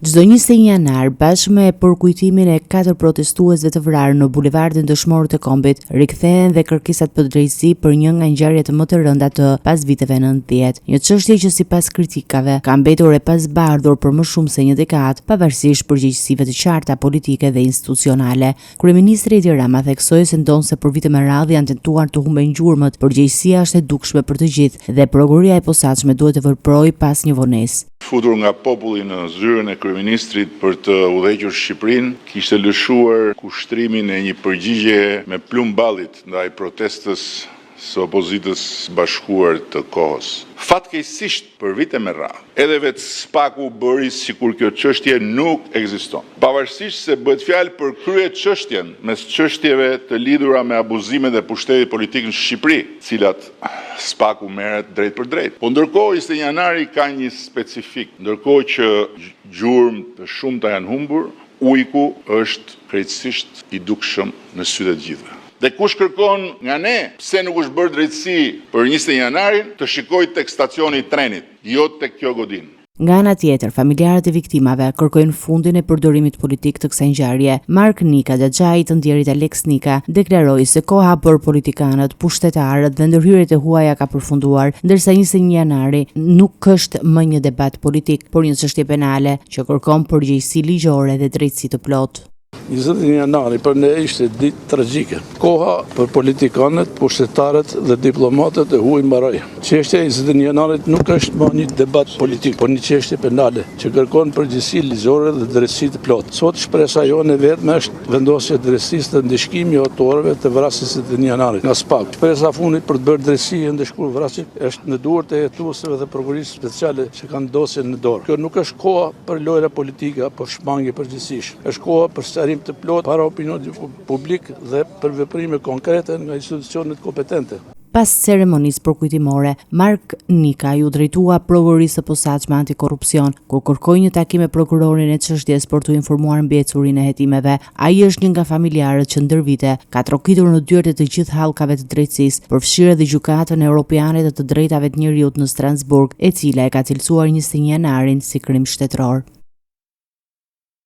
Çdo 21 janar, bashkë me përkujtimin e katër protestuesve të vrarë në bulevardin Dëshmorët e Kombit, rikthehen dhe kërkesat për drejtësi për një nga ngjarjet më të rënda të pas viteve 90. Një çështje që sipas kritikave ka mbetur e pazbardhur për më shumë se një dekadë, pavarësisht përgjegjësive të qarta politike dhe institucionale. Kryeministri Edi Rama theksoi se ndonëse për vite me radhë janë tentuar të humben gjurmët, përgjegjësia është e dukshme për të gjithë dhe Prokuroria e Posaçme duhet të veprojë pa asnjë vonesë. Futur nga populli në zyrën e kryeministrit për të udhëhequr Shqipërinë, kishte lëshuar kushtrimin e një përgjigjeje me plumb ballit ndaj protestës së opozitës së bashkuar të kohës. Fatkeqësisht për vite me radhë, edhe vetë SPAK-u bëri sikur kjo çështje nuk ekziston. Pavarësisht se bëhet fjalë për kryeçështjen mes çështjeve të lidhura me abuzimet e pushtetit politik në Shqipëri, të cilat SPAK-u merret drejtpërdrejt. Po ndërkohë 21 janari ka një specifikë, ndërkohë që gjurmë të shumta janë humbur, ujku është krejtësisht i dukshëm në sytë e të gjithëve. Dhe kush kërkon nga ne pse nuk është bërë drejtësi për 21 janarin, të shikojë tek stacioni i trenit, jo tek kjo godinë. Nga ana tjetër, familjarët e viktimave kërkojnë fundin e përdorimit politik të kësaj ngjarje. Mark Nika, xhaxhai i të ndjerit Aleks Nika, deklaroi se koha për politikanët, pushtetarët dhe ndërhyrjet e huaja ka përfunduar, ndërsa 21 janari nuk është më një debat politik, por një çështje penale që kërkon përgjegjësi ligjore dhe drejtësi të plotë. 21 janari për ne ishte ditë tragjike. Koha për politikanët, pushtetarët dhe diplomatët e huaj mbaroi. Çështja e 21 janarit nuk është më një debat politik, por një çështje penale që kërkon përgjegjësi ligjore dhe drejtësi të plotë. Sot shpresa jonë e vetme është vendosja e drejtësisë dhe ndëshkimi i autorëve të vrasjes së 21 janarit nga SPAK. Shpresa e fundit për të bërë drejtësi e ndëshkuar vrasësit është në duart e hetuesve dhe prokurorisë speciale që kanë dosjen në dorë. Kjo nuk është koha për lojra politike apo shmangie përgjegjësish. Është koha për sqarim të plotë para opinionit publik dhe për veprime konkrete nga institucionet kompetente. Pas ceremonisë përkujtimore, Mark Nika iu drejtua Prokurorisë së Posaçme Antikorrupsion, ku kërkoi një takim me prokurorin e çështjes për t'u informuar mbi ecurinë e hetimeve. Ai është një nga familjarët që ndër vite ka trokitur në dyert e të gjithë hallkave të drejtësisë, përfshirë edhe Gjykatën Europiane të të Drejtave të Njeriut në Strasburg, e cila e ka cilësuar 21 janarin si krim shtetëror.